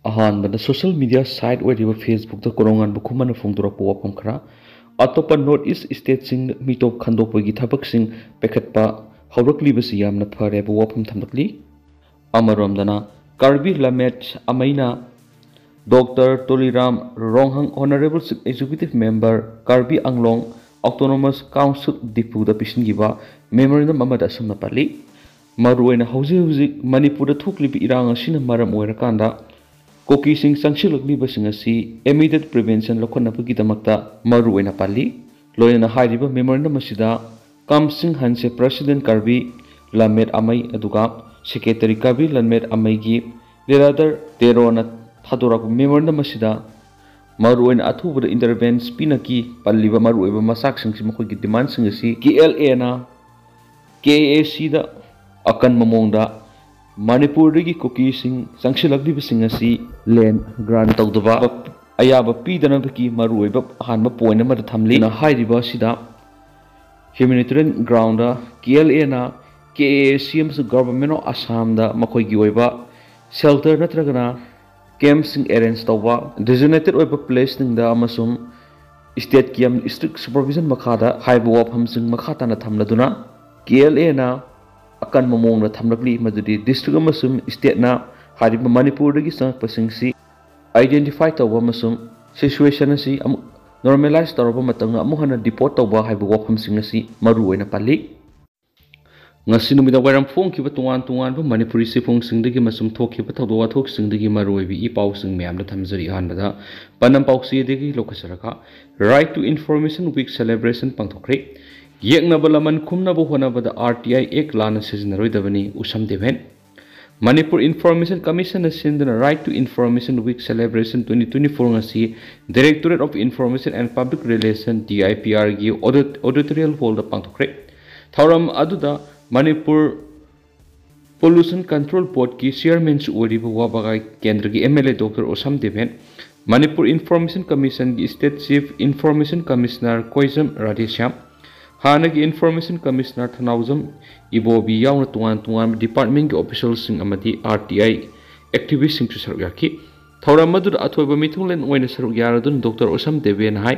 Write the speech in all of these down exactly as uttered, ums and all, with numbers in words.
ꯑꯍꯥꯟꯕꯗ social media site ꯑꯣꯏꯔꯤꯕ Facebookꯇ ꯀꯣꯔꯣꯉꯥꯟꯕ ꯈꯨꯃꯟꯅ ꯐꯣꯡꯗꯣꯔꯛꯄ ꯋꯥꯐꯝ ꯈꯔ꯫ ꯑꯇꯣꯞꯄ North East stateꯁꯤꯡꯗ ꯃꯤꯇꯣꯞ ꯈꯟꯗꯣꯛꯄꯒꯤ ꯊꯕꯛꯁꯤꯡ ꯄꯥꯏꯈꯠꯄ ꯍꯧꯔꯛꯂꯤꯕꯁꯤ ꯌꯥꯝꯅ ꯐꯔꯦ ꯍꯥꯏꯕ ꯋꯥꯐꯝ ꯊꯝꯂꯛꯂꯤ꯫ ꯑꯃꯔꯣꯝꯗꯅ ꯀꯥꯔꯕꯤ ꯂꯝꯃꯦꯠ ꯑꯃꯩꯅ doctor Tuliram Ronghang, Honourable Chief Executive Member, Karbi ꯑꯪꯂꯣꯡ Autonomous Council ꯗꯤꯐꯨꯗ ꯄꯤꯁꯤꯟꯈꯤꯕ memorandum ꯑꯃꯗ ꯑꯁꯨꯝꯅ ꯄꯜꯂꯤ꯫ ꯃꯔꯨꯑꯣꯏꯅ ꯍꯧꯖꯤꯛ ꯍꯧꯖꯤꯛ ꯃꯅꯤꯄꯨꯔꯗ ꯊꯣꯛꯂꯤꯕ ꯏꯔꯥꯡ ꯑꯁꯤꯅ ꯃꯔꯝ ꯑꯣꯏꯔꯀꯥꯟꯗ ꯀꯨꯀꯤꯁꯤꯡ ꯆꯪꯁꯤꯜꯂꯛꯂꯤꯕꯁꯤꯡ ꯑꯁꯤ immediate prevention ꯂꯧꯈꯠꯅꯕꯒꯤꯗꯃꯛꯇ ꯃꯔꯨꯑꯣꯏꯅ ꯄꯜꯂꯤ꯫ ꯂꯣꯏꯅꯅ ꯍꯥꯏꯔꯤꯕ memorandum ꯑꯁꯤꯗ ꯀꯝꯁꯤꯡ ꯍꯟꯁꯦ, President ꯀꯥꯔꯕꯤ ꯂꯝꯃꯦꯠ ꯑꯃꯩ, ꯑꯗꯨꯒ Secretary ꯀꯥꯔꯕꯤ ꯂꯝꯃꯦꯠ ꯑꯃꯩꯒꯤ ꯂꯤꯂꯥꯗꯔ ꯇꯦꯔꯣꯅ ꯊꯥꯗꯣꯔꯛꯄ memorandum ꯑꯁꯤꯗ ꯃꯔꯨꯑꯣꯏꯅ ꯑꯊꯨꯕꯗ intervention ꯄꯤꯅꯈꯤ ꯄꯜꯂꯤꯕ ꯃꯔꯨꯑꯣꯏꯕ ꯃꯆꯥꯛꯁꯤꯡꯁꯤ, ꯃꯈꯣꯏꯒꯤ demandꯁꯤꯡ ꯑꯁꯤ KLAꯅ KAACꯗ ꯑꯀꯟꯕ ꯃꯑꯣꯡꯗ ꯃꯅꯤꯄꯨꯔꯗꯒꯤ ꯀꯨꯀꯤꯁꯤꯡ ꯆꯪꯁꯤꯜꯂꯛꯂꯤꯕꯁꯤꯡ ꯑꯁꯤ land grant ꯇꯧꯗꯕ ꯑꯌꯥꯕ ꯄꯤꯗꯅꯕꯒꯤ ꯃꯔꯨꯑꯣꯏꯕ ꯑꯍꯥꯟꯕ point ꯑꯃꯗ ꯊꯝꯂꯤ꯫ ꯑꯗꯨꯅ ꯍꯥꯏꯔꯤꯕ ꯑꯁꯤꯗ humanitarian groundꯗ KLAꯅ KAAC ꯑꯃꯁꯨꯡ Government of Assamꯗ ꯃꯈꯣꯏꯒꯤ ꯑꯣꯏꯕ shelter ꯅꯠꯇ꯭ꯔꯒꯅ campꯁꯤꯡ arrange ꯇꯧꯕ, designated ꯑꯣꯏꯕ placeꯁꯤꯡꯗ ꯑꯃꯁꯨꯡ stateꯀꯤ ꯌꯥꯝꯅ strict supervision ꯃꯈꯥꯗ ꯍꯥꯏꯕ ꯋꯥꯐꯝꯁꯤꯡ ꯃꯈꯥ ꯇꯥꯅ ꯊꯝꯂꯗꯨꯅ KLAꯅ ꯑꯀꯟꯕ ꯃꯑꯣꯡꯗ ꯊꯝꯂꯛꯂꯤ, ꯃꯗꯨꯗꯤ district ꯑꯃꯁꯨꯡ stateꯅ ꯍꯥꯏꯔꯤꯕ ꯃꯅꯤꯄꯨꯔꯗꯒꯤ ꯆꯪꯂꯛꯄꯁꯤꯡꯁꯤ identify ꯇꯧꯕ ꯑꯃꯁꯨꯡ situation ꯑꯁꯤ ꯑꯃꯨꯛ normalize ꯇꯧꯔꯕ ꯃꯇꯝꯗ ꯑꯃꯨꯛ ꯍꯟꯅ deport ꯇꯧꯕ ꯍꯥꯏꯕ ꯋꯥꯐꯝꯁꯤꯡ ꯑꯁꯤ ꯃꯔꯨ ꯑꯣꯏꯅ ꯄꯜꯂꯤ꯫ ꯉꯁꯤ ꯅꯨꯃꯤꯗꯥꯡ ꯋꯥꯏꯔꯝ ꯐꯣꯡꯈꯤꯕ ꯇꯣꯉꯥꯟ ꯇꯣꯉꯥꯟꯕ ꯃꯅꯤꯄꯨꯔꯤ ꯆꯦꯐꯣꯡꯁꯤꯡꯗꯒꯤ ꯑꯃꯁꯨꯡ ꯊꯣꯛꯈꯤꯕ ꯊꯧꯗꯣꯛ ꯋꯥꯊꯣꯛꯁꯤꯡꯗꯒꯤ ꯃꯔꯨꯑꯣꯏꯕ ꯏ ꯄꯥꯎꯁꯤꯡ ꯃꯌꯥꯝꯗ ꯊꯝꯖꯔꯤ꯫ ꯑꯍꯥꯟꯕꯗ ꯄꯅꯝ ꯄꯥꯎꯆꯦꯗꯒꯤ ꯂꯧꯈꯠꯆꯔꯒ, Right to Information Week celebration ꯄꯥꯡꯊꯣꯛꯈ꯭ꯔꯦ꯫ ꯌꯦꯛꯅꯕ ꯂꯃꯟ ꯈꯨꯝꯅꯕ ꯍꯣꯠꯅꯕꯗ RTI Act ꯂꯥꯟꯅ ꯁꯤꯖꯤꯟꯅꯔꯣꯏꯗꯕꯅꯤ, ꯎꯁꯝ ꯗꯦꯕꯦꯟ꯫ Manipur Information Commissionꯅ ꯁꯤꯟꯗꯨꯅ Right to Information Week celebration twenty twenty-four ꯉꯁꯤ Directorate of Information and Public Relation, DIPRꯒꯤ audit-, auditorial hallꯗ ꯄꯥꯡꯊꯣꯛꯈ꯭ꯔꯦ꯫ ꯊꯧꯔꯝ ꯑꯗꯨꯗ ꯃꯅꯤꯄꯨꯔ Pollution Control Boardꯀꯤ chairmanꯁꯨ ꯑꯣꯏꯔꯤꯕ ꯋꯥꯕꯒꯥꯏ ꯀꯦꯟꯗ꯭ꯔꯒꯤ MLA Doctor ꯎꯁꯝ Deben, Manipur Information Commissionꯒꯤ State Chief Information Commissioner ꯀꯣꯏꯖꯝ Radheshyam, ꯍꯥꯟꯅꯒꯤ Information Commissioner ꯊꯅꯥꯎꯖꯝ ꯏꯕꯣꯕꯤ ꯌꯥꯎꯅ ꯇꯣꯉꯥꯟ ꯇꯣꯉꯥꯟꯕ departmentꯀꯤ officialꯁꯤꯡ ꯑꯃꯗꯤ RTI ꯑꯦꯛꯇꯤꯚꯤꯁꯁꯤꯡꯁꯨ ꯁꯔꯨꯛ ꯌꯥꯈꯤ꯫ ꯊꯧꯔꯝ ꯑꯗꯨꯗ ꯑꯊꯣꯏꯕ ꯃꯤꯊꯨꯡꯂꯦꯟ ꯑꯣꯏꯅ ꯁꯔꯨꯛ ꯌꯥꯔꯗꯨꯅ ꯗꯣꯛꯇꯔ ꯑꯣꯁꯝ ꯗꯦꯕꯦꯅ ꯍꯥꯏ,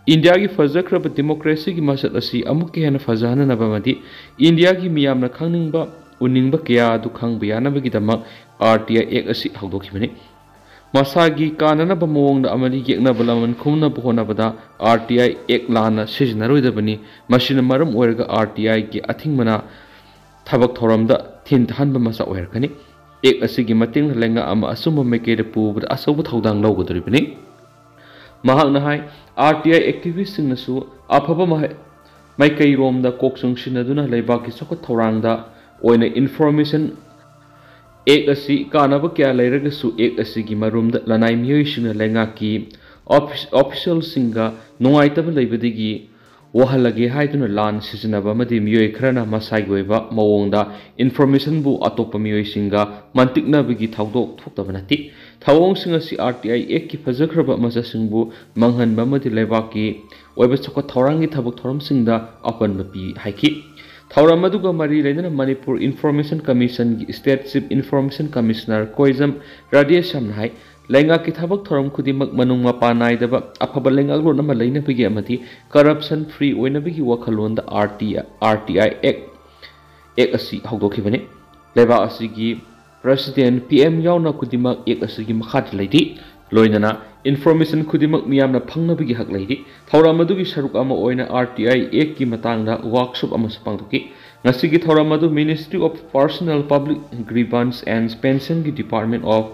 ꯏꯟꯗꯤꯌꯥꯒꯤ ꯐꯖꯈ꯭ꯔꯕ ꯗꯦꯃꯣꯀ꯭ꯔꯦꯁꯤꯒꯤ ꯃꯁꯛ ꯑꯁꯤ ꯑꯃꯨꯛꯀ ꯍꯦꯟꯅ ꯐꯖꯍꯟꯅꯅꯕ ꯑꯃꯗꯤ ꯏꯟꯗꯤꯌꯥꯒꯤ ꯃꯤꯌꯥꯝꯅ ꯈꯪꯅꯤꯡꯕ, ꯎꯅꯤꯡꯕ ꯀꯌꯥ ꯑꯗꯨ ꯈꯪꯕ ꯌꯥꯅꯕꯒꯤꯗꯃꯛ ꯑꯥꯔ ꯇꯤ ꯑꯥꯏ ꯑꯦꯛ ꯑꯁꯤ ꯍꯧꯗꯣꯛꯈꯤꯕꯅꯤ꯫ ꯃꯁꯥꯒꯤ ꯀꯥꯟꯅꯅꯕ ꯃꯑꯣꯡꯗ ꯑꯃꯗꯤ ꯌꯦꯛꯅꯕ ꯂꯃꯟ ꯈꯨꯝꯅꯕ ꯍꯣꯠꯅꯕꯗ ꯑꯥꯔ ꯇꯤ ꯑꯥꯏ ꯑꯦꯛ ꯂꯥꯟꯅ ꯁꯤꯖꯤꯟꯅꯔꯣꯏꯗꯕꯅꯤ꯫ ꯃꯁꯤꯅ ꯃꯔꯝ ꯑꯣꯏꯔꯒ ꯑꯥꯔ ꯇꯤ ꯑꯥꯏꯒꯤ ꯑꯊꯤꯡꯕꯅ ꯊꯕꯛ ꯊꯧꯔꯝꯗ ꯊꯤꯟꯊꯍꯟꯕ ꯃꯆꯥꯛ ꯑꯣꯏꯔꯛꯀꯅꯤ꯫ ꯑꯦꯛ ꯑꯁꯤꯒꯤ ꯃꯇꯦꯡꯅ ꯂꯩꯉꯥꯛ ꯑꯃ ꯑꯆꯨꯝꯕ ꯃꯥꯏꯀꯩꯗ ꯄꯨꯕꯗ ꯑꯆꯧꯕ ꯊꯧꯗꯥꯡ ꯂꯧꯒꯗꯧꯔꯤꯕꯅꯤ꯫ ꯃꯍꯥꯛꯅ ꯍꯥꯏ, ꯑꯥꯔ ꯇꯤ ꯑꯥꯏ ꯑꯦꯛꯇꯤꯚꯤꯁꯁꯤꯡꯅꯁꯨ ꯑꯐꯕ ꯃꯍꯩ-, ꯃꯥꯏꯀꯩꯔꯣꯝꯗ ꯀꯣꯛ ꯆꯨꯡꯁꯤꯟꯅꯗꯨꯅ ꯂꯩꯕꯥꯛꯀꯤ ꯆꯥꯎꯈꯠ ꯊꯧꯔꯥꯡꯗ ꯑꯣꯏꯅ ꯏꯟꯐꯣꯔꯃꯦꯁꯟ ꯑꯦꯛ ꯑꯁꯤ ꯀꯥꯟꯅꯕ ꯀꯌꯥ ꯂꯩꯔꯒꯁꯨ ꯑꯦꯛ ꯑꯁꯤꯒꯤ ꯃꯔꯨꯝꯗ ꯂꯅꯥꯏ ꯃꯤꯑꯣꯏꯁꯤꯡꯅ ꯂꯩꯉꯥꯛꯀꯤ ꯑꯣꯐꯤꯁ-, ꯑꯣꯐꯤꯁꯤꯌꯦꯜꯁꯤꯡꯒ ꯅꯨꯡꯉꯥꯏꯇꯕ ꯂꯩꯕꯗꯒꯤ ꯋꯥꯍꯜꯂꯒꯦ ꯍꯥꯏꯗꯨꯅ ꯂꯥꯟ ꯁꯤꯖꯤꯟꯅꯕ ꯑꯃꯗꯤ ꯃꯤꯑꯣꯏ ꯈꯔꯅ ꯃꯁꯥꯒꯤ ꯑꯣꯏꯕ ꯃꯑꯣꯡꯗ ꯏꯟꯐꯣꯔꯃꯦꯁꯟꯕꯨ ꯑꯇꯣꯞꯄ ꯃꯤꯑꯣꯏꯁꯤꯡꯒ ꯃꯟꯇꯤꯛꯅꯕꯒꯤ ꯊꯧꯗꯣꯛ ꯊꯣꯛꯇꯕ ꯅꯠꯇꯦ꯫ ꯊꯧꯑꯣꯡꯁꯤꯡ ꯑꯁꯤ ꯑꯥꯔ ꯇꯤ ꯑꯥꯏ ꯑꯦꯛꯀꯤ ꯐꯖꯈ꯭ꯔꯕ ꯃꯁꯛꯁꯤꯡꯕꯨ ꯃꯥꯡꯍꯟꯕ ꯑꯃꯗꯤ ꯂꯩꯕꯥꯛꯀꯤ ꯑꯣꯏꯕ ꯆꯥꯎꯈꯠ ꯊꯧꯔꯥꯡꯒꯤ ꯊꯕꯛ ꯊꯧꯔꯝꯁꯤꯡꯗ ꯑꯄꯟꯕ ꯄꯤ ꯍꯥꯏꯈꯤ꯫ ꯊꯧꯔꯝ ꯑꯗꯨꯒ ꯃꯔꯤ ꯂꯩꯅꯅ ꯃꯅꯤꯄꯨꯔ ꯏꯟꯐꯣꯔꯃꯦꯁꯟ ꯀꯃꯤꯁꯟꯒꯤ state chief information commissioner Koijam ꯔꯥꯙꯦꯁ꯭ꯌꯥꯝꯅ ꯍꯥꯏ, ꯂꯩꯉꯥꯛꯀꯤ ꯊꯕꯛ ꯊꯧꯔꯝ ꯈꯨꯗꯤꯡꯃꯛ ꯃꯅꯨꯡ ꯃꯄꯥꯟ ꯅꯥꯏꯗꯕ ꯑꯐꯕ ꯂꯩꯉꯥꯛꯂꯣꯟ ꯑꯃ ꯂꯩꯅꯕꯒꯤ ꯑꯃꯗꯤ ꯀꯔꯞꯁꯟ ꯐ꯭ꯔꯤ ꯑꯣꯏꯅꯕꯒꯤ ꯋꯥꯈꯜꯂꯣꯟꯗ ꯑꯥꯔ ꯇꯤ, ꯑꯥꯔ ꯇꯤ ꯑꯥꯏ ꯑꯦꯛ, ꯑꯦꯛ ꯑꯁꯤ ꯍꯧꯗꯣꯛꯈꯤꯕꯅꯤ꯫ ꯂꯩꯕꯥꯛ ꯑꯁꯤꯒꯤ ꯄ꯭ꯔꯁꯤꯗꯦꯟ, ꯄꯤ ꯑꯦꯝ ꯌꯥꯎꯅ ꯈꯨꯗꯤꯡꯃꯛ ꯑꯦꯛ ꯑꯁꯤꯒꯤ ꯃꯈꯥꯗ ꯂꯩꯔꯤ꯫ ꯂꯣꯏꯅꯅ ꯏꯟꯐꯣꯔꯃꯦꯁꯟ ꯈꯨꯗꯤꯡꯃꯛ ꯃꯤꯌꯥꯝꯅ ꯐꯪꯅꯕꯒꯤ ꯍꯛ ꯂꯩꯔꯤ꯫ ꯊꯧꯔꯝ ꯑꯗꯨꯒꯤ ꯁꯔꯨꯛ ꯑꯃ ꯑꯣꯏꯅ ꯑꯥꯔ ꯇꯤ ꯑꯥꯏ ꯑꯦꯛꯀꯤ ꯃꯇꯥꯡꯗ ꯋꯥꯔꯛꯁꯣꯞ ꯑꯃꯁꯨ ꯄꯥꯡꯊꯣꯛꯈꯤ꯫ ꯉꯁꯤꯒꯤ ꯊꯧꯔꯝ ꯑꯗꯨ Ministry of Personnel, Public Grievance and Pension ꯒꯤ Department of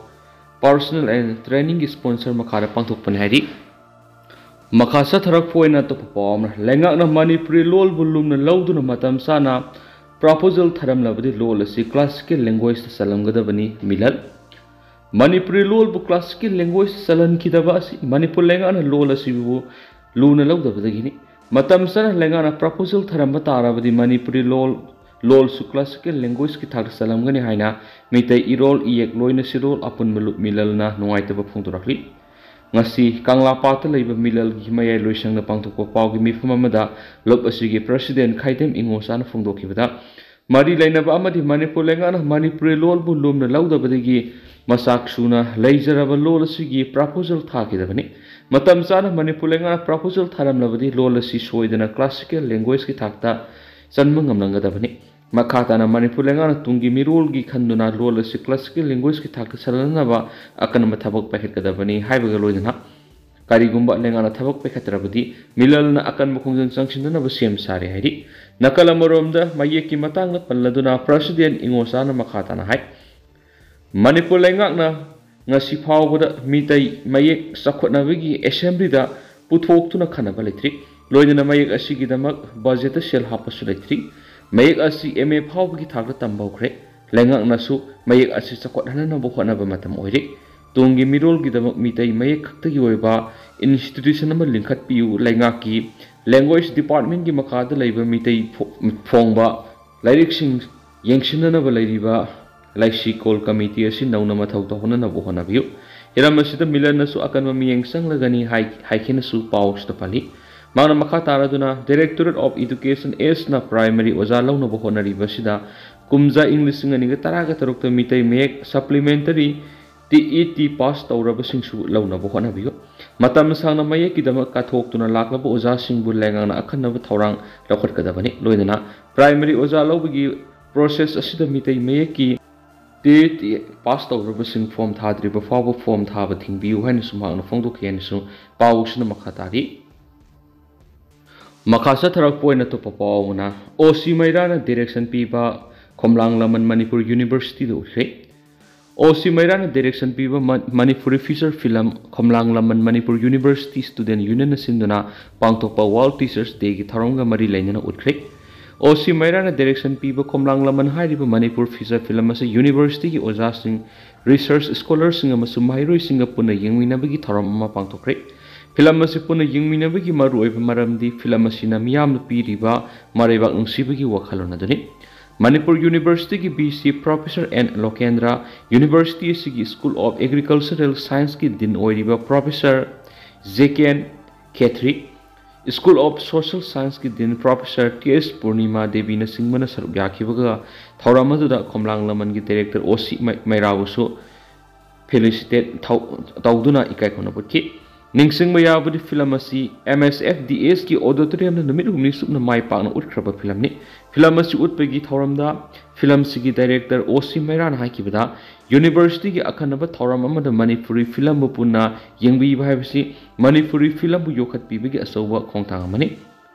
Personnel and Training ꯒꯤ ꯁ꯭ꯄꯣꯟꯁꯔ ꯃꯈꯥꯗ ꯄꯥꯡꯊꯣꯛꯄꯅꯤ ꯍꯥꯏꯔꯤ꯫ ꯃꯈꯥ ꯆꯠꯊꯔꯛꯄ ꯑꯣꯏꯅ ꯑꯇꯣꯞꯄ ꯄꯥꯎ ꯑꯃꯅ, ꯂꯩꯉꯥꯛꯅ ꯃꯅꯤꯄꯨꯔꯤ ꯂꯣꯜꯕꯨ ꯂꯨꯝꯅ ꯂꯧꯗꯨꯅ ꯃꯇꯝ ꯆꯥꯅ ꯄ꯭ꯔꯄꯣꯖꯦꯜ ꯊꯥꯔꯝꯂꯕꯗꯤ ꯂꯣꯜ ꯑꯁꯤ ꯀ꯭ꯂꯥꯁꯤꯀꯦꯜ ꯂꯦꯡꯒ꯭ꯋꯦꯖꯇ ꯆꯜꯂꯝꯒꯗꯕꯅꯤ, ꯃꯤꯂꯟ꯫ ꯃꯅꯤꯄꯨꯔꯤ ꯂꯣꯜꯕꯨ ꯀ꯭ꯂꯥꯁꯤꯀꯦꯜ ꯂꯦꯡꯒ꯭ꯋꯦꯖꯇ ꯆꯜꯍꯟꯈꯤꯗꯕ ꯑꯁꯤ ꯃꯅꯤꯄꯨꯔ ꯂꯩꯉꯥꯛꯅ ꯂꯣꯜ ꯑꯁꯤꯕꯨ ꯂꯨꯅ ꯂꯧꯗꯕꯗꯒꯤꯅꯤ꯫ ꯃꯇꯝ ꯆꯥꯅ ꯂꯩꯉꯥꯛꯅ ꯄ꯭ꯔꯄꯣꯖꯦꯜ ꯊꯥꯔꯝꯕ ꯇꯥꯔꯕꯗꯤ ꯃꯅꯤꯄꯨꯔꯤ ꯂꯣꯜ, ꯂꯣꯜꯁꯨ ꯀ꯭ꯂꯥꯁꯤꯀꯦꯜ ꯂꯦꯡꯒ꯭ꯋꯦꯖꯀꯤ ꯊꯥꯛꯇ ꯆꯜꯂꯝꯒꯅꯤ ꯍꯥꯏꯅ ꯃꯤꯇꯩ ꯏꯔꯣꯜ ꯏꯌꯦꯛ ꯂꯣꯏꯅ ꯁꯤꯔꯣꯜ ꯑꯄꯨꯟꯕ ꯂꯨꯞ ꯃꯤꯂꯜꯅ ꯅꯨꯡꯉꯥꯏꯇꯕ ꯐꯣꯡꯗꯣꯔꯛꯂꯤ꯫ ꯉꯁꯤ ꯀꯪꯂꯥꯄꯥꯠꯇ ꯂꯩꯕ ꯃꯤꯂꯜꯒꯤ ꯃꯌꯥꯏ ꯂꯣꯏꯁꯪꯗ ꯄꯥꯡꯊꯣꯛꯄ ꯄꯥꯎꯒꯤ ꯃꯤꯐꯝ ꯑꯃꯗ ꯂꯨꯞ ꯑꯁꯤꯒꯤ ꯄ꯭ꯔꯁꯤꯗꯦꯟ ꯈꯥꯏꯗꯦꯝ ꯏꯉꯣꯆꯥꯅ ꯐꯣꯡꯗꯣꯛꯈꯤꯕꯗ, ꯃꯔꯤ ꯂꯩꯅꯕ ꯑꯃꯗꯤ ꯃꯅꯤꯄꯨꯔ ꯂꯩꯉꯥꯛꯅ ꯃꯅꯤꯄꯨꯔꯤ ꯂꯣꯜꯕꯨ ꯂꯨꯝꯅ ꯂꯧꯗꯕꯗꯒꯤ ꯃꯆꯥꯛ ꯁꯨꯅ ꯂꯩꯖꯔꯕ ꯂꯣꯜ ꯑꯁꯤꯒꯤ ꯄ꯭ꯔꯄꯣꯖꯦꯜ ꯊꯥꯈꯤꯗꯕꯅꯤ꯫ ꯃꯇꯝ ꯆꯥꯅ ꯃꯅꯤꯄꯨꯔ ꯂꯩꯉꯥꯛꯅ ꯄ꯭ꯔꯄꯣꯖꯦꯜ ꯊꯥꯔꯝꯂꯕꯗꯤ ꯂꯣꯜ ꯑꯁꯤ ꯁꯣꯏꯗꯅ ꯀ꯭ꯂꯥꯁꯤꯀꯦꯜ ꯂꯦꯡꯒ꯭ꯋꯦꯖꯀꯤ ꯊꯥꯛꯇ ꯆꯟꯕ ꯉꯝꯂꯝꯒꯗꯕꯅꯤ꯫ ꯃꯈꯥ ꯇꯥꯅ ꯃꯅꯤꯄꯨꯔ ꯂꯩꯉꯥꯛꯅ ꯇꯨꯡꯒꯤ ꯃꯤꯔꯣꯜꯒꯤ ꯈꯟꯗꯨꯅ ꯂꯣꯜ ꯑꯁꯤ ꯀ꯭ꯂꯥꯁꯤꯀꯦꯜ ꯂꯦꯡꯒ꯭ꯋꯦꯖꯀꯤ ꯊꯥꯛꯇ ꯆꯜꯍꯟꯅꯕ ꯑꯀꯟꯕ ꯊꯕꯛ ꯄꯥꯏꯈꯠꯀꯗꯕꯅꯤ ꯍꯥꯏꯕꯒ ꯂꯣꯏꯅꯅ, ꯀꯔꯤꯒꯨꯝꯕ ꯂꯩꯉꯥꯛꯅ ꯊꯕꯛ ꯄꯥꯏꯈꯠꯇ꯭ꯔꯕꯗꯤ ꯃꯤꯂꯜꯅ ꯑꯀꯟꯕ ꯈꯣꯡꯖꯪ ꯆꯪꯁꯤꯟꯅꯅꯕ ꯁꯦꯝ ꯁꯥꯔꯦ ꯍꯥꯏꯔꯤ꯫ ꯅꯥꯀꯜ ꯑꯃꯔꯣꯝꯗ ꯃꯌꯦꯛꯀꯤ ꯃꯇꯥꯡꯗ ꯄꯜꯂꯗꯨꯅ ꯄ꯭ꯔꯁꯤꯗꯦꯟ ꯏꯉꯣꯆꯥꯅ ꯃꯈꯥ ꯇꯥꯅ ꯍꯥꯏ, ꯃꯅꯤꯄꯨꯔ ꯂꯩꯉꯥꯛꯅ ꯉꯁꯤ ꯐꯥꯎꯕꯗ ꯃꯤꯇꯩ ꯃꯌꯦꯛ ꯆꯥꯎꯈꯠꯅꯕꯒꯤ ꯑꯦꯁꯦꯝꯕ꯭ꯂꯤꯗ ꯄꯨꯊꯣꯛꯇꯨꯅ ꯈꯟꯅꯕ ꯂꯩꯇ꯭ꯔꯤ꯫ ꯂꯣꯏꯅꯅ ꯃꯌꯦꯛ ꯑꯁꯤꯒꯤꯗꯃꯛ ꯕꯖꯦꯠꯇ ꯁꯦꯜ ꯍꯥꯞꯄꯁꯨ ꯂꯩꯇ꯭ꯔꯤ꯫ ꯃꯌꯦꯛ ꯑꯁꯤ ꯑꯦꯝ ꯑꯦ ꯐꯥꯎꯕꯒꯤ ꯊꯥꯛꯇ ꯇꯝꯕ ꯍꯧꯈ꯭ꯔꯦ꯫ ꯂꯩꯉꯥꯛꯅꯁꯨ ꯃꯌꯦꯛ ꯑꯁꯤ ꯆꯥꯎꯈꯠꯍꯟꯅꯕ ꯍꯣꯠꯅꯕ ꯃꯇꯝ ꯑꯣꯏꯔꯦ꯫ ꯇꯨꯡꯒꯤ ꯃꯤꯔꯣꯜꯒꯤꯗꯃꯛ ꯃꯤꯇꯩ ꯃꯌꯦꯛ ꯈꯛꯇꯒꯤ ꯑꯣꯏꯕ ꯏꯟꯁꯇꯤꯇ꯭ꯌꯨꯁꯟ ꯑꯃ ꯂꯤꯡꯈꯠꯄꯤꯌꯨ꯫ ꯂꯩꯉꯥꯛꯀꯤ ꯂꯦꯡꯒ꯭ꯋꯦꯖ ꯗꯤꯄꯥꯔꯠꯃꯦꯟꯒꯤ ꯃꯈꯥꯗ ꯂꯩꯕ ꯃꯤꯇꯩ ꯐꯣ-, ꯐꯣꯡꯕ ꯂꯥꯏꯔꯤꯛꯁꯤꯡ ꯌꯦꯡꯁꯤꯟꯅꯅꯕ ꯂꯩꯔꯤꯕ ꯂꯩꯁꯤꯀꯣꯜ ꯀꯃꯤꯇꯤ ꯑꯁꯤ ꯅꯧꯅ ꯃꯊꯧ ꯇꯧꯍꯟꯅꯅꯕ ꯍꯣꯠꯅꯕꯤꯌꯨ꯫ ꯍꯤꯔꯝ ꯑꯁꯤꯗ ꯃꯤꯂꯟꯅꯁꯨ ꯑꯀꯟꯕ ꯃꯤꯠꯌꯦꯡ ꯆꯪꯂꯒꯅꯤ ꯍꯥꯏ-, ꯍꯥꯏꯈꯤꯅꯁꯨ ꯄꯥꯎ ꯑꯁꯤꯗ ꯄꯜꯂꯤ꯫ ꯃꯍꯥꯛꯅ ꯃꯈꯥ ꯇꯥꯔꯗꯨꯅ, Directorate of Education Sꯅ ꯄ꯭ꯔꯥꯏꯃꯔꯤ ꯑꯣꯖꯥ ꯂꯧꯅꯕ ꯍꯣꯠꯅꯔꯤꯕꯁꯤꯗ ꯀꯨꯝꯖꯥ ꯏꯪ ꯂꯤꯁꯤꯡ ꯑꯅꯤꯒ ꯇꯔꯥꯒ ꯇꯔꯨꯛꯇ ꯃꯤꯇꯩ ꯃꯌꯦꯛ supplementary T E T pass ꯇꯧꯔꯕꯁꯤꯡꯁꯨ ꯂꯧꯅꯕ ꯍꯣꯠꯅꯕꯤꯌꯨ꯫ ꯃꯇꯝ ꯁꯥꯡꯅ ꯃꯌꯦꯛꯀꯤꯗꯃꯛ ꯀꯠꯊꯣꯛꯇꯨꯅ ꯂꯥꯛꯂꯕ ꯑꯣꯖꯥꯁꯤꯡꯕꯨ ꯂꯩꯉꯥꯛꯅ ꯑꯈꯟꯅꯕ ꯊꯧꯔꯥꯡ ꯂꯧꯈꯠꯀꯗꯕꯅꯤ꯫ ꯂꯣꯏꯅꯅ ꯄ꯭ꯔꯥꯏꯃꯔꯤ ꯑꯣꯖꯥ ꯂꯧꯕꯒꯤ ꯄ꯭ꯔꯣꯁꯦꯁ ꯑꯁꯤꯗ ꯃꯤꯇꯩ ꯃꯌꯦꯛꯀꯤ ꯇꯤ ꯏ ꯇꯤ ꯄꯥꯁ ꯇꯧꯔꯕꯁꯤꯡ ꯐꯣꯝ ꯊꯥꯗ꯭ꯔꯤꯕ ꯐꯥꯎꯕ ꯐꯣꯝ ꯊꯥꯕ ꯊꯤꯡꯕꯤꯌꯨ ꯍꯥꯏꯅꯁꯨ ꯃꯍꯥꯛꯅ ꯐꯣꯡꯗꯣꯛꯈꯤ ꯍꯥꯏꯅꯁꯨ ꯄꯥꯎꯁꯤꯅ ꯃꯈꯥ ꯇꯥꯔꯤ꯫ ꯃꯈꯥ ꯆꯠꯊꯔꯛꯄ ꯑꯣꯏꯅ ꯑꯇꯣꯞꯄ ꯄꯥꯎ ꯑꯃꯅ, ꯑꯣ ꯁꯤ ꯃꯩꯔꯥꯅ ꯗꯤꯔꯦꯛꯁꯟ ꯄꯤꯕ ꯈꯣꯝꯂꯥꯡ ꯂꯃꯟ ꯃꯅꯤꯄꯨꯔ ꯌꯨꯅꯤꯚꯔꯁꯤꯇꯤꯗ ꯎꯠꯈ꯭ꯔꯦ꯫ ꯑꯣ ꯁꯤ ꯃꯩꯔꯥꯅ ꯗꯤꯔꯦꯛꯁꯟ ꯄꯤꯕ ꯃ-, ꯃꯅꯤꯄꯨꯔꯤ ꯐꯤꯆꯔ ꯐꯤꯂꯝ ꯈꯣꯝꯂꯥꯡ ꯂꯃꯟ ꯃꯅꯤꯄꯨꯔ ꯌꯨꯅꯤꯚꯔꯁꯤꯇꯤ ꯁ꯭ꯇꯨꯗꯦꯟꯠ ꯌꯨꯅꯤꯌꯟꯅ ꯁꯤꯟꯗꯨꯅ ꯄꯥꯡꯊꯣꯛꯄ ꯋꯥꯔꯜꯗ ꯇꯤꯆꯔꯁ ꯗꯦꯒꯤ ꯊꯧꯔꯝꯒ ꯃꯔꯤ ꯂꯩꯅꯅ ꯎꯠꯈ꯭ꯔꯦ꯫ ꯑꯣ ꯁꯤ ꯃꯩꯔꯥꯅ ꯗꯤꯔꯦꯛꯁꯟ ꯄꯤꯕ ꯈꯣꯝꯂꯥꯡ ꯂꯃꯟ ꯍꯥꯏꯔꯤꯕ ꯃꯅꯤꯄꯨꯔ ꯐꯤꯆꯔ ꯐꯤꯂꯝ ꯑꯁꯤ ꯌꯨꯅꯤꯚꯔꯁꯤꯇꯤꯒꯤ ꯑꯣꯖꯥꯁꯤꯡ, ꯔꯤꯁꯔꯆ ꯁ꯭ꯀꯣꯂꯔꯁꯤꯡ ꯑꯃꯁꯨꯡ ꯃꯍꯩꯔꯣꯏꯁꯤꯡꯒ ꯄꯨꯟꯅ ꯌꯦꯡꯃꯤꯟꯅꯕꯒꯤ ꯊꯧꯔꯝ ꯑꯃ ꯄꯥꯡꯊꯣꯛꯈ꯭ꯔꯦ꯫ ꯐꯤꯂꯝ ꯑꯁꯤ ꯄꯨꯟꯅ ꯌꯦꯡꯃꯤꯟꯅꯕꯒꯤ ꯃꯔꯨꯑꯣꯏꯕ ꯃꯔꯝꯗꯤ ꯐꯤꯂꯝ ꯑꯁꯤꯅ ꯃꯤꯌꯥꯝꯅ ꯄꯤꯔꯤꯕ ꯃꯔꯩꯕꯥꯛ ꯅꯨꯡꯁꯤꯕꯒꯤ ꯋꯥꯈꯜꯂꯣꯟ ꯑꯗꯨꯅꯤ꯫ ꯃꯅꯤꯄꯨꯔ ꯌꯨꯅꯤꯚꯔꯁꯤꯇꯤꯒꯤ V C professor N Lokendra, university ꯑꯁꯤꯒꯤ ꯁ꯭ꯀꯨꯜ ꯑꯣꯐ ꯑꯦꯒ꯭ꯔꯤꯀꯜꯆꯔꯦꯜ ꯁꯥꯏꯟꯁꯀꯤ ꯗꯤꯟ ꯑꯣꯏꯔꯤꯕ professor J K N Khetri, school of social ꯁꯥꯏꯟꯁꯀꯤ ꯗꯤꯟ ꯄ꯭ꯔꯣꯐꯦꯁꯔ ꯀꯦ ꯑꯦꯁ ꯄꯨꯔꯅꯤꯃꯥ ꯗꯦꯕꯤꯅꯆꯤꯡꯕꯅ ꯁꯔꯨꯛ ꯌꯥꯈꯤꯕꯒ ꯊꯧꯔꯝ ꯑꯗꯨꯗ ꯈꯣꯝꯂꯥꯡ ꯂꯃꯟꯒꯤ ꯗꯥꯏꯔꯦꯛꯇꯔ ꯑꯣ ꯁꯤ ꯃꯩ-, ꯃꯩꯔꯥꯕꯨꯁꯨ ꯐꯦꯂꯤꯁꯤꯇꯦꯠ ꯇꯧꯗꯨꯅ ꯏꯀꯥꯏ ꯈꯨꯝꯅꯕ ꯎꯠꯈꯤ꯫ ꯅꯤꯡꯁꯤꯡꯕ ꯌꯥꯕꯗꯤ, ꯐꯤꯂꯝ ꯑꯁꯤ ꯑꯦꯝ ꯑꯦꯁ ꯑꯦꯐ ꯗꯤ ꯑꯦꯁꯀꯤ ꯑꯣꯗꯤꯇꯣꯔꯤꯌꯝꯗ ꯅꯨꯃꯤꯠ ꯍꯨꯝꯅꯤ ꯆꯨꯞꯅ ꯃꯥꯏ ꯄꯥꯛꯅ ꯎꯠꯈ꯭ꯔꯕ ꯐꯤꯂꯝꯅꯤ꯫ ꯐꯤꯂꯝ ꯑꯁꯤ ꯎꯠꯄꯒꯤ ꯊꯧꯔꯝꯗ ꯐꯤꯂꯝꯁꯤꯒꯤ ꯗꯥꯏꯔꯦꯛꯇꯔ ꯑꯣ ꯁꯤ ꯃꯩꯔꯥꯅ ꯍꯥꯏꯈꯤꯕꯗ, ꯌꯨꯅꯤꯚꯔꯁꯤꯇꯤꯒꯤ ꯑꯈꯟꯅꯕ ꯊꯧꯔꯝ ꯑꯃꯗ ꯃꯅꯤꯄꯨꯔꯤ ꯐꯤꯂꯝꯕꯨ ꯄꯨꯟꯅ ꯌꯦꯡꯕꯤꯕ ꯍꯥꯏꯕꯁꯤ ꯃꯅꯤꯄꯨꯔꯤ ꯐꯤꯂꯝꯕꯨ ꯌꯣꯛꯈꯠꯄꯤꯕꯒꯤ ꯑꯆꯧꯕ ꯈꯣꯡꯊꯥꯡ ꯑꯃꯅꯤ꯫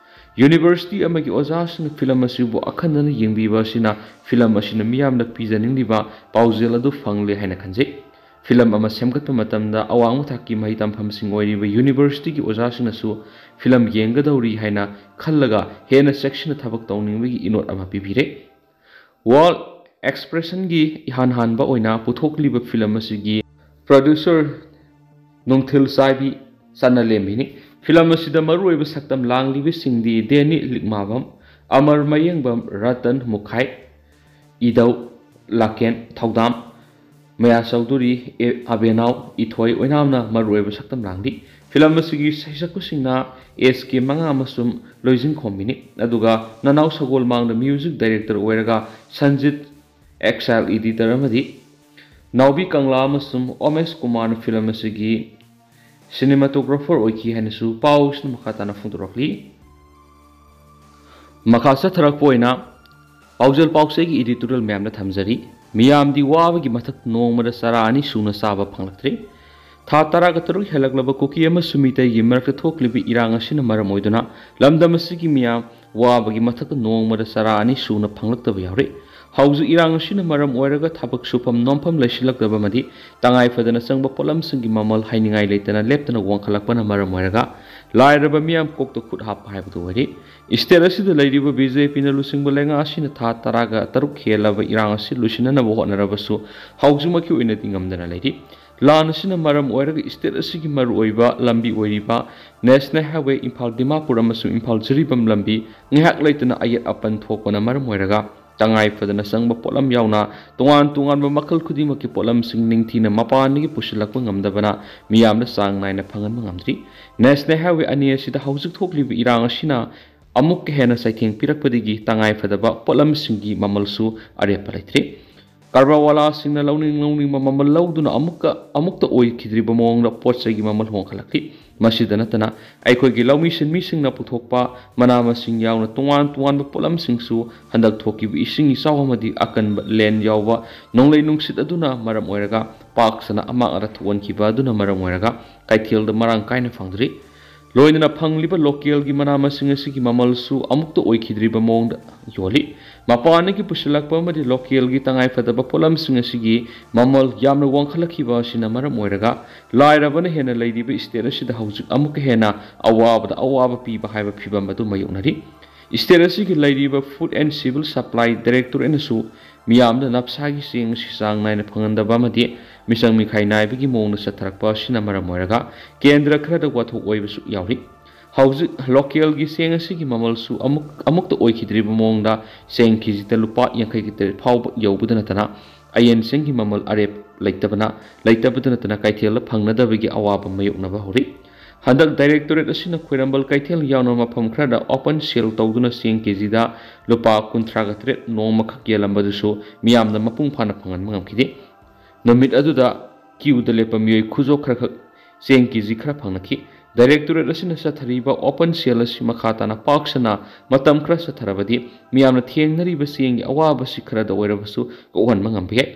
ꯌꯨꯅꯤꯚꯔꯁꯤꯇꯤ ꯑꯃꯒꯤ ꯑꯣꯖꯥꯁꯤꯡꯅ ꯐꯤꯂꯝ ꯑꯁꯤꯕꯨ ꯑꯈꯟꯅꯅ ꯌꯦꯡꯕꯤꯕ ꯑꯁꯤꯅ ꯐꯤꯂꯝ ꯑꯁꯤꯅ ꯃꯤꯌꯥꯝꯅ ꯄꯤꯖꯅꯤꯡꯂꯤꯕ ꯄꯥꯎꯖꯦꯜ ꯑꯗꯨ ꯐꯪꯂꯦ ꯍꯥꯏꯅ ꯈꯟꯖꯩ꯫ ꯐꯤꯂꯝ ꯑꯃ ꯁꯦꯝꯒꯠꯄ ꯃꯇꯝꯗ ꯑꯋꯥꯡꯕ ꯊꯥꯛꯀꯤ ꯃꯍꯩ ꯇꯝꯐꯝꯁꯤꯡ ꯑꯣꯏꯔꯤꯕ ꯌꯨꯅꯤꯚꯔꯁꯤꯇꯤꯒꯤ ꯑꯣꯖꯥꯁꯤꯡꯅꯁꯨ ꯐꯤꯂꯝ ꯌꯦꯡꯒꯗꯧꯔꯤ ꯍꯥꯏꯅ ꯈꯜꯂꯒ ꯍꯦꯟꯅ ꯆꯦꯛꯁꯤꯟꯅ ꯊꯕꯛ ꯇꯧꯅꯤꯡꯕꯒꯤ ꯏꯅꯣꯠ ꯑꯃ ꯄꯤꯕꯤꯔꯦ꯫ ꯋꯥꯔꯜ ꯑꯦꯛꯁꯄ꯭ꯔꯦꯁꯟꯒꯤ ꯏꯍꯥꯟ ꯍꯥꯟꯕ ꯑꯣꯏꯅ ꯄꯨꯊꯣꯛꯂꯤꯕ ꯐꯤꯂꯝ ꯑꯁꯤꯒꯤ ꯄ꯭ꯔꯣꯗ꯭ꯌꯨꯁꯔ ꯅꯨꯡꯊꯤꯜ ꯆꯥꯏꯕꯤ ꯆꯠꯅꯂꯦꯝꯕꯤꯅꯤ꯫ ꯐꯤꯂꯝ ꯑꯁꯤꯗ ꯃꯔꯨꯑꯣꯏꯕ ꯁꯛꯇꯝ ꯂꯥꯡꯂꯤꯕꯁꯤꯡꯗꯤ ꯗꯦꯅꯤ ꯂꯤꯛꯃꯥꯕꯝ, ꯑꯃꯔ ꯃꯌꯦꯡꯕꯝ, ꯔꯇꯟ ꯃꯨꯈꯥꯏ, ꯏꯗꯧ ꯂꯥꯀꯦꯟ, ꯊꯧꯗꯥꯝ ꯃꯌꯥ ꯆꯧꯗꯨꯔꯤ, ꯑꯦ, ꯑꯕꯦꯅꯥꯎ ꯏꯊꯣꯏ ꯑꯣꯏꯅꯥꯝꯅ ꯃꯔꯨꯑꯣꯏꯕ ꯁꯛꯇꯝ ꯂꯥꯡꯂꯤ꯫ ꯐꯤꯂꯝ ꯑꯁꯤꯒꯤ ꯁꯩꯁꯛꯄꯁꯤꯡꯅ ꯑꯦꯁ ꯀꯦ ꯃꯉꯥ ꯑꯃꯁꯨꯡ ꯂꯣꯏꯖꯤꯡꯈꯣꯝꯕꯤꯅꯤ, ꯑꯗꯨꯒ ꯅꯅꯥꯎ ꯁꯒꯣꯜꯃꯥꯡꯗ ꯃ꯭ꯌꯨꯖꯤꯛ ꯗꯥꯏꯔꯦꯛꯇꯔ ꯑꯣꯏꯔꯒ ꯁꯟꯖꯤꯠ ꯑꯦꯛꯁꯥꯏꯜ ꯏꯗꯤꯇꯔ ꯑꯃꯗꯤ ꯅꯥꯎꯕꯤ ꯀꯪꯂꯥ ꯑꯃꯁꯨꯡ ꯑꯣꯃꯦꯁ ꯀꯨꯃꯥꯔꯅ ꯐꯤꯂꯝ ꯑꯁꯤꯒꯤ ꯁꯤꯅꯦꯃꯥꯇꯣꯒ꯭ꯔꯥꯐꯔ ꯑꯣꯏꯈꯤ ꯍꯥꯏꯅꯁꯨ ꯄꯥꯎꯁꯤꯅ ꯃꯈꯥ ꯇꯥꯅ ꯐꯣꯡꯗꯣꯔꯛꯂꯤ꯫ ꯃꯈꯥ ꯆꯠꯊꯔꯛꯄ ꯑꯣꯏꯅ ꯄꯥꯎꯖꯦꯜ ꯄꯥꯎꯆꯦꯒꯤ ꯏꯗꯤꯇꯣꯔꯤꯌꯦꯜ ꯃꯌꯥꯝꯗ ꯊꯝꯖꯔꯤ꯫ ꯃꯤꯌꯥꯝꯗꯤ ꯋꯥꯕꯒꯤ ꯃꯊꯛ ꯅꯣꯡꯃꯗ ꯆꯔꯥ ꯑꯅꯤ ꯁꯨꯅ ꯆꯥꯕ ꯐꯪꯂꯛꯇ꯭ꯔꯤ꯫ ꯊꯥ ꯇꯔꯥꯒ ꯇꯔꯨꯛ ꯍꯦꯜꯂꯛꯂꯕ ꯀꯨꯀꯤ ꯑꯃꯁꯨꯡ ꯃꯤꯇꯩꯒꯤ ꯃꯔꯛꯇ ꯊꯣꯛꯂꯤꯕ ꯏꯔꯥꯡ ꯑꯁꯤꯅ ꯃꯔꯝ ꯑꯣꯏꯗꯨꯅ ꯂꯝꯗꯝ ꯑꯁꯤꯒꯤ ꯃꯤꯌꯥꯝ ꯋꯥꯕꯒꯤ ꯃꯊꯛꯇ ꯅꯣꯡꯃꯗ ꯆꯔꯥ ꯑꯅꯤ ꯁꯨꯅ ꯐꯪꯂꯛꯇꯕ ꯌꯥꯎꯔꯤ꯫ ꯍꯧꯖꯤꯛ ꯏꯔꯥꯡ ꯑꯁꯤꯅ ꯃꯔꯝ ꯑꯣꯏꯔꯒ ꯊꯕꯛ ꯁꯨꯐꯝ ꯅꯣꯝꯐꯝ ꯂꯩꯁꯤꯜꯂꯛꯇꯕ ꯑꯃꯗꯤ ꯇꯉꯥꯏ ꯐꯗꯅ ꯆꯪꯕ ꯄꯣꯠꯂꯝꯁꯤꯡꯒꯤ ꯃꯃꯜ ꯍꯥꯏꯅꯤꯡꯉꯥꯏ ꯂꯩꯇꯅ ꯂꯦꯞꯇꯅ ꯋꯥꯡꯈꯠꯂꯛꯄꯅ ꯃꯔꯝ ꯑꯣꯏꯔꯒ ꯂꯥꯏꯔꯕ ꯃꯤꯌꯥꯝ ꯀꯣꯛꯇ ꯈꯨꯠ ꯍꯥꯞꯄ ꯍꯥꯏꯕꯗꯨ ꯑꯣꯏꯔꯤ꯫ ꯏꯁꯇꯦꯠ ꯑꯁꯤꯗ ꯂꯩꯔꯤꯕ ꯕꯤ ꯖꯦ ꯄꯤꯅ ꯂꯨꯆꯤꯡꯕ ꯂꯩꯉꯥꯛ ꯑꯁꯤꯅ ꯊꯥ ꯇꯔꯥꯒ ꯇꯔꯨꯛ ꯍꯦꯜꯂꯕ ꯏꯔꯥꯡ ꯑꯁꯤ ꯂꯣꯏꯁꯤꯟꯅꯅꯕ ꯍꯣꯠꯅꯔꯕꯁꯨ ꯍꯧꯖꯤꯛꯃꯛꯀꯤ ꯑꯣꯏꯅꯗꯤ ꯉꯝꯗꯅ ꯂꯩꯔꯤ꯫ ꯂꯥꯟ ꯑꯁꯤꯅ ꯃꯔꯝ ꯑꯣꯏꯔꯒ ꯏꯁꯇꯦꯠ ꯑꯁꯤꯒꯤ ꯃꯔꯨꯑꯣꯏꯕ ꯂꯝꯕꯤ ꯑꯣꯏꯔꯤꯕ ꯅꯦꯁꯅꯦꯜ ꯍꯥꯏꯋꯦ ꯏꯝꯐꯥꯜ ꯗꯤꯃꯥꯄꯨꯔ ꯑꯃꯁꯨꯡ ꯏꯝꯐꯥꯜ ꯖꯤꯔꯤꯕꯥꯝ ꯂꯝꯕꯤ ꯉꯥꯏꯍꯥꯛ ꯂꯩꯇꯅ ꯑꯌꯦꯠ ꯑꯄꯟ ꯊꯣꯛꯄꯅ ꯃꯔꯝ ꯑꯣꯏꯔꯒ ꯇꯉꯥꯏ ꯐꯗꯅ ꯆꯪꯕ ꯄꯣꯠꯂꯝ ꯌꯥꯎꯅ ꯇꯣꯉꯥꯟ ꯇꯣꯉꯥꯟꯕ ꯃꯈꯜ ꯈꯨꯗꯤꯡꯃꯛꯀꯤ ꯄꯣꯠꯂꯝꯁꯤꯡ ꯅꯤꯡꯊꯤꯅ ꯃꯄꯥꯟꯗꯒꯤ ꯄꯨꯁꯤꯜꯂꯛꯄ ꯉꯝꯗꯕꯅ ꯃꯤꯌꯥꯝꯗ ꯆꯥꯡ ꯅꯥꯏꯅ ꯐꯪꯍꯟꯕ ꯉꯝꯗ꯭ꯔꯤ꯫ ꯅꯦꯁꯅꯦꯜ ꯍꯥꯏꯋꯦ ꯑꯅꯤ ꯑꯁꯤꯗ ꯍꯧꯖꯤꯛ ꯊꯣꯛꯂꯤꯕ ꯏꯔꯥꯡ ꯑꯁꯤꯅ ꯑꯃꯨꯛꯀ ꯍꯦꯟꯅ ꯆꯩꯊꯦꯡ ꯄꯤꯔꯛꯄꯗꯒꯤ ꯇꯉꯥꯏ ꯐꯗꯕ ꯄꯣꯠꯂꯝꯁꯤꯡꯒꯤ ꯃꯃꯜꯁꯨ ꯑꯔꯦꯞꯄ ꯂꯩꯇ꯭ꯔꯤ꯫ ꯀꯔꯕꯥꯔꯋꯥꯂꯥꯁꯤꯡꯅ ꯂꯧꯅꯤꯡ ꯂꯧꯅꯤꯡꯕ ꯃꯃꯜ ꯂꯧꯗꯨꯅ ꯑꯃꯨꯛꯀ ꯑꯃꯨꯛꯇ ꯑꯣꯏꯈꯤꯗ꯭ꯔꯤꯕ ꯃꯑꯣꯡꯗ ꯄꯣꯠ ꯆꯩꯒꯤ ꯃꯃꯜ ꯍꯣꯡꯈꯠꯂꯛꯂꯤ꯫ ꯃꯁꯤꯗ ꯅꯠꯇꯅ ꯑꯩꯈꯣꯏꯒꯤ ꯂꯧꯃꯤ ꯁꯤꯟꯃꯤꯁꯤꯡꯅ ꯄꯨꯊꯣꯛꯄ ꯃꯅꯥ ꯃꯁꯤꯡ ꯌꯥꯎꯅ ꯇꯣꯉꯥꯟ ꯇꯣꯉꯥꯟꯕ ꯄꯣꯠꯂꯝꯁꯤꯡꯁꯨ ꯍꯟꯗꯛ ꯊꯣꯛꯈꯤꯕ ꯏꯁꯤꯡ ꯏꯆꯥꯎ ꯑꯃꯗꯤ ꯑꯀꯟꯕ ꯂꯦꯟ ꯌꯥꯎꯕ ꯅꯣꯡꯂꯩ ꯅꯨꯡꯁꯤꯠ ꯑꯗꯨꯅ ꯃꯔꯝ ꯑꯣꯏꯔꯒ ꯄꯥꯛ ꯁꯟꯅ ꯑꯃꯥꯡ ꯑꯇ ꯊꯣꯛꯍꯟꯈꯤꯕ ꯑꯗꯨꯅ ꯃꯔꯝ ꯑꯣꯏꯔꯒ ꯀꯩꯊꯦꯜꯗ ꯃꯔꯥꯡ ꯀꯥꯏꯅ ꯐꯪꯗ꯭ꯔꯤ꯫ ꯂꯣꯏꯅꯅ ꯐꯪꯂꯤꯕ ꯂꯣꯀꯦꯜꯒꯤ ꯃꯅꯥ ꯃꯁꯤꯡ ꯑꯁꯤꯒꯤ ꯃꯃꯜꯁꯨ ꯑꯃꯨꯛꯇ ꯑꯣꯏꯈꯤꯗ꯭ꯔꯤꯕ ꯃꯑꯣꯡꯗ ꯌꯣꯜꯂꯤ꯫ ꯃꯄꯥꯟꯗꯒꯤ ꯄꯨꯁꯤꯜꯂꯛꯄ ꯑꯃꯗꯤ ꯂꯣꯀꯦꯜꯒꯤ ꯇꯉꯥꯏꯐꯗꯕ ꯄꯣꯠꯂꯝꯁꯤꯡ ꯑꯁꯤꯒꯤ ꯃꯃꯜ ꯌꯥꯝꯅ ꯋꯥꯡꯈꯠꯂꯛꯈꯤꯕ ꯑꯁꯤꯅ ꯃꯔꯝ ꯑꯣꯏꯔꯒ ꯂꯥꯏꯔꯕꯅ ꯍꯦꯟꯅ ꯂꯩꯔꯤꯕ ꯁ꯭ꯇꯦꯠ ꯑꯁꯤꯗ ꯍꯧꯖꯤꯛ ꯑꯃꯨꯛꯀ ꯍꯦꯟꯅ ꯑꯋꯥꯕꯗ ꯑꯋꯥꯕ ꯄꯤꯕ ꯍꯥꯏꯕ ꯐꯤꯚꯝ ꯑꯗꯨ ꯃꯥꯌꯣꯛꯅꯔꯤ꯫ ꯁ꯭ꯇꯦꯠ ꯑꯁꯤꯒꯤ ꯂꯩꯔꯤꯕ Food and Civil Supply Directorateꯅꯁꯨ ꯃꯤꯌꯥꯝꯗ ꯅꯞꯁꯥꯒꯤ ꯆꯦꯡ ꯑꯁꯤ ꯆꯥꯡ ꯅꯥꯏꯅ ꯐꯪꯍꯟꯗꯕ ꯑꯃꯗꯤ ꯃꯤꯆꯪ ꯃꯤꯈꯥꯏ ꯅꯥꯏꯕꯒꯤ ꯃꯑꯣꯡꯗ ꯆꯠꯊꯔꯛꯄ ꯑꯁꯤꯅ ꯃꯔꯝ ꯑꯣꯏꯔꯒ ꯀꯦꯟꯗ꯭ꯔ ꯈꯔꯗ ꯋꯥꯊꯣꯛ ꯑꯣꯏꯕꯁꯨ ꯌꯥꯎꯔꯤ꯫ ꯍꯧꯖꯤꯛ ꯂꯣꯀꯦꯜꯒꯤ ꯆꯦꯡ ꯑꯁꯤꯒꯤ ꯃꯃꯜꯁꯨ ꯑꯃꯨꯛ, ꯑꯃꯨꯛꯇ ꯑꯣꯏꯈꯤꯗ꯭ꯔꯤꯕ ꯃꯑꯣꯡꯗ ꯆꯦꯡ ꯀꯦꯖꯤꯗ ꯂꯨꯄꯥ ꯌꯥꯡꯈꯩꯒ ꯇꯔꯦꯠ ꯐꯥꯎꯕ ꯌꯧꯕꯗ ꯅꯠꯇꯅ ꯑꯌꯦꯟ ꯆꯦꯡꯒꯤ ꯃꯃꯜ ꯑꯔꯦꯞ ꯂꯩꯇꯕꯅ, ꯂꯩꯇꯕꯗ ꯅꯠꯇꯅ ꯀꯩꯊꯦꯜꯗ ꯐꯪꯅꯗꯕꯒꯤ ꯑꯋꯥꯕ ꯃꯥꯌꯣꯛꯅꯕ ꯍꯧꯔꯤ꯫ ꯍꯟꯗꯛ ꯗꯥꯏꯔꯦꯛꯇꯣꯔꯦꯠ ꯑꯁꯤꯅ ꯈ꯭ꯋꯥꯏꯔꯝꯕꯟ ꯀꯩꯊꯦꯜ ꯌꯥꯎꯅ ꯃꯐꯝ ꯈꯔꯗ open sale ꯇꯧꯗꯨꯅ ꯆꯦꯡ ꯀꯦꯖꯤꯗ ꯂꯨꯄꯥ ꯀꯨꯟꯊ꯭ꯔꯥꯒ ꯇꯔꯦꯠ ꯅꯣꯡꯃꯈꯛ ꯌꯦꯜꯂꯝꯕꯗꯨꯁꯨ ꯃꯤꯌꯥꯝꯗ ꯃꯄꯨꯡ ꯐꯥꯅ ꯐꯪꯍꯟꯕ ꯉꯝꯈꯤꯗꯦ꯫ ꯅꯨꯃꯤꯠ ꯑꯗꯨꯗ ꯀ꯭ꯌꯨꯗ ꯂꯦꯞꯄ ꯃꯤꯑꯣꯏ ꯈꯨꯖꯣ ꯈꯔꯈꯛ ꯆꯦꯡ ꯀꯦꯖꯤ ꯈꯔ ꯐꯪꯅꯈꯤ꯫ ꯗꯥꯏꯔꯦꯛꯇꯣꯔꯦꯠ ꯑꯁꯤꯅ ꯆꯠꯊꯔꯤꯕ open sale ꯑꯁꯤ ꯃꯈꯥ ꯇꯥꯅ ꯄꯥꯛ ꯁꯟꯅ ꯃꯇꯝ ꯈꯔ ꯆꯠꯊꯔꯕꯗꯤ ꯃꯤꯌꯥꯝꯅ ꯊꯦꯡꯅꯔꯤꯕ ꯆꯦꯡꯒꯤ ꯑꯋꯥꯕꯁꯤ ꯈꯔꯗ ꯑꯣꯏꯔꯕꯁꯨ ꯀꯣꯛꯍꯟꯕ ꯉꯝꯕ ꯌꯥꯏ꯫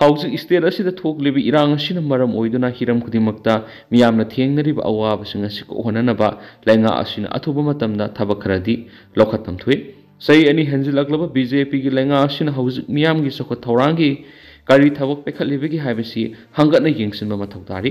ꯍꯧꯖꯤꯛ ꯁ꯭ꯇꯦꯠ ꯑꯁꯤꯗ ꯊꯣꯛꯂꯤꯕ ꯏꯔꯥꯡ ꯑꯁꯤꯅ ꯃꯔꯝ ꯑꯣꯏꯗꯨꯅ ꯍꯤꯔꯝ ꯈꯨꯗꯤꯡꯃꯛꯇ ꯃꯤꯌꯥꯝꯅ ꯊꯦꯡꯅꯔꯤꯕ ꯑꯋꯥꯕꯁꯤꯡ ꯑꯁꯤ ꯀꯣꯛꯍꯟꯅꯅꯕ ꯂꯩꯉꯥꯛ ꯑꯁꯤꯅ ꯑꯊꯨꯕ ꯃꯇꯝꯗ ꯊꯕꯛ ꯈꯔꯗꯤ ꯂꯧꯈꯠꯐꯝ ꯊꯣꯛꯏ꯫ ꯆꯍꯤ ꯑꯅꯤ ꯍꯦꯟꯖꯤꯜꯂꯛꯂꯕ BJPꯒꯤ ꯂꯩꯉꯥꯛ ꯑꯁꯤꯅ ꯍꯧꯖꯤꯛ ꯃꯤꯌꯥꯝꯒꯤ ꯆꯥꯎꯈꯠ ꯊꯧꯔꯥꯡꯒꯤ ꯀꯔꯤ ꯊꯕꯛ ꯄꯥꯏꯈꯠꯂꯤꯕꯒꯦ ꯍꯥꯏꯕꯁꯤ ꯍꯪꯒꯠꯅ ꯌꯦꯡꯁꯤꯟꯕ ꯃꯊꯧ ꯇꯥꯔꯤ꯫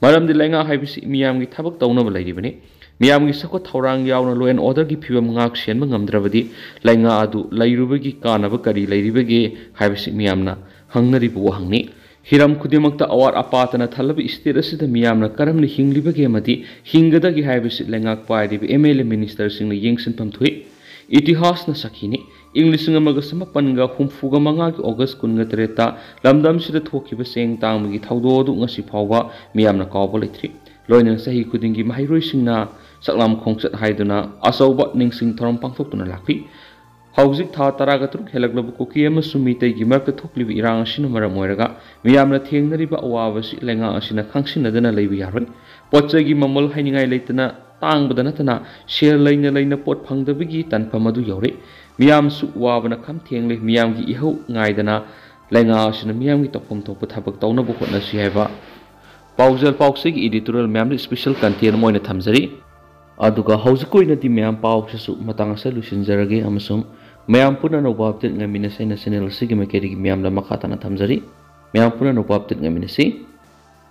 ꯃꯔꯝꯗꯤ ꯂꯩꯉꯥꯛ ꯍꯥꯏꯕꯁꯤ ꯃꯤꯌꯥꯝꯒꯤ ꯊꯕꯛ ꯇꯧꯅꯕ ꯂꯩꯔꯤꯕꯅꯤ꯫ ꯃꯤꯌꯥꯝꯒꯤ ꯆꯥꯎꯈꯠ ꯊꯧꯔꯥꯡ ꯌꯥꯎꯅ law and orderꯒꯤ ꯐꯤꯕꯝ ꯉꯥꯛ ꯁꯦꯟꯕ ꯉꯝꯗ꯭ꯔꯕꯗꯤ ꯂꯩꯉꯥꯛ ꯑꯗꯨ ꯂꯩꯔꯨꯕꯒꯤ ꯀꯥꯟꯅꯕ ꯀꯔꯤ ꯂꯩꯔꯤꯕꯒꯦ ꯍꯥꯏꯕꯁꯤ ꯃꯤꯌꯥꯝꯅ ꯍꯪꯅꯔꯤꯕ ꯋꯥꯍꯪꯅꯤ꯫ ꯍꯤꯔꯝ ꯈꯨꯗꯤꯡꯃꯛꯇ ꯑꯋꯥꯠ ꯑꯄꯥꯇꯅ ꯊꯜꯂꯕ ꯁ꯭ꯇꯦꯠ ꯑꯁꯤꯗ ꯃꯤꯌꯥꯝꯅ ꯀꯔꯝꯅ ꯍꯤꯡꯂꯤꯕꯒꯦ ꯑꯃꯗꯤ ꯍꯤꯡꯒꯗꯒꯦ ꯍꯥꯏꯕꯁꯤ ꯂꯩꯉꯥꯛ ꯄꯥꯏꯔꯤꯕ MLA ministerꯁꯤꯡꯅ ꯌꯦꯡꯁꯤꯟꯐꯝ ꯊꯣꯛꯏ꯫ ꯏꯇꯤꯍꯥꯁꯅ ꯁꯥꯈꯤꯅꯤ꯫ ꯏꯪ ꯂꯤꯁꯤꯡ ꯑꯃꯒ ꯆꯃꯥꯄꯟꯒ ꯍꯨꯝꯐꯨꯒ ꯃꯉꯥꯒꯤ ꯑꯣꯒꯁ ꯀꯨꯟꯒ ꯇꯔꯦꯠꯇ ꯂꯝꯗꯝꯁꯤꯗ ꯊꯣꯛꯈꯤꯕ ꯆꯦꯡ ꯇꯥꯡꯕꯒꯤ ꯊꯧꯗꯣꯛ ꯑꯗꯨ ꯉꯁꯤ ꯐꯥꯎꯕ ꯃꯤꯌꯥꯝꯅ ꯀꯥꯎꯕ ꯂꯩꯇ꯭ꯔꯤ꯫ ꯂꯣꯏꯅꯅ ꯆꯍꯤ ꯈꯨꯗꯤꯡꯒꯤ ꯃꯍꯩꯔꯣꯏꯁꯤꯡꯅ ꯁꯛꯂꯥꯝ ꯈꯣꯡꯆꯠ ꯍꯥꯏꯗꯨꯅ ꯑꯆꯧꯕ ꯅꯤꯡꯁꯤꯡ ꯊꯧꯔꯝ ꯄꯥꯡꯊꯣꯛꯇꯨꯅ ꯂꯥꯛꯂꯤ꯫ ꯍꯧꯖꯤꯛ ꯊꯥ ꯇꯔꯥꯒ ꯇꯔꯨꯛ ꯍꯦꯜꯂꯛꯂꯕ ꯀꯨꯀꯤ ꯑꯃꯁꯨꯡ ꯃꯤꯇꯩꯒꯤ ꯃꯔꯛꯇ ꯊꯣꯛꯂꯤꯕ ꯏꯔꯥꯡ ꯑꯁꯤꯅ ꯃꯔꯝ ꯑꯣꯏꯔꯒ ꯃꯤꯌꯥꯝꯅ ꯊꯦꯡꯅꯔꯤꯕ ꯑꯋꯥꯕꯁꯤ ꯂꯩꯉꯥꯛ ꯑꯁꯤꯅ ꯈꯪꯁꯤꯟꯅꯗꯅ ꯂꯩꯕ ꯌꯥꯔꯣꯏ꯫ ꯄꯣꯠ ꯆꯩꯒꯤ ꯃꯃꯜ ꯍꯥꯏꯅꯤꯡꯉꯥꯏ ꯂꯩꯇꯅ ꯇꯥꯡꯕꯗ ꯅꯠꯇꯅ ꯁꯦꯜ ꯂꯩꯅ ꯂꯩꯅ ꯄꯣꯠ ꯐꯪꯗꯕꯒꯤ ꯇꯟꯐꯝ ꯑꯗꯨ ꯌꯧꯔꯦ꯫ ꯃꯤꯌꯥꯝꯁꯨ ꯋꯥꯕꯅ ꯈꯝ ꯊꯦꯡꯂꯦ꯫ ꯃꯤꯌꯥꯝꯒꯤ ꯏꯍꯧ ꯉꯥꯏꯗꯅ ꯂꯩꯉꯥꯛ ꯑꯁꯤꯅ ꯃꯤꯌꯥꯝꯒꯤ ꯇꯧꯐꯝ ꯊꯣꯛꯄ ꯊꯕꯛ ꯇꯧꯅꯕ ꯍꯣꯠꯅꯁꯤ ꯍꯥꯏꯕ ꯄꯥꯎꯖꯦꯜ ꯄꯥꯎꯆꯦꯒꯤ editorial ꯃꯌꯥꯝꯗ special content ꯑꯃ ꯑꯣꯏꯅ ꯊꯝꯖꯔꯤ꯫ ꯑꯗꯨꯒ ꯍꯧꯖꯤꯛꯀꯤ ꯑꯣꯏꯅꯗꯤ ꯃꯌꯥꯝ ꯄꯥꯎꯁꯤꯁꯨ ꯃꯇꯥꯡ ꯑꯁꯤꯗ ꯂꯣꯏꯁꯤꯟꯖꯔꯒꯦ ꯑꯃꯁꯨꯡ ꯃꯌꯥꯝ ꯄꯨꯟꯅ ꯑꯅꯧꯕ update ꯉꯥꯏꯃꯤꯟꯅꯁꯤ ꯍꯥꯏꯅ channel ꯑꯁꯤꯒꯤ ꯃꯥꯏꯀꯩꯗꯒꯤ ꯃꯌꯥꯝꯗ ꯃꯈꯥ ꯇꯥꯅ ꯊꯝꯖꯔꯤ꯫ ꯃꯌꯥꯝ ꯄꯨꯟꯅ ꯑꯅꯧꯕ update ꯉꯥꯏꯃꯤꯟꯅꯁꯤ꯫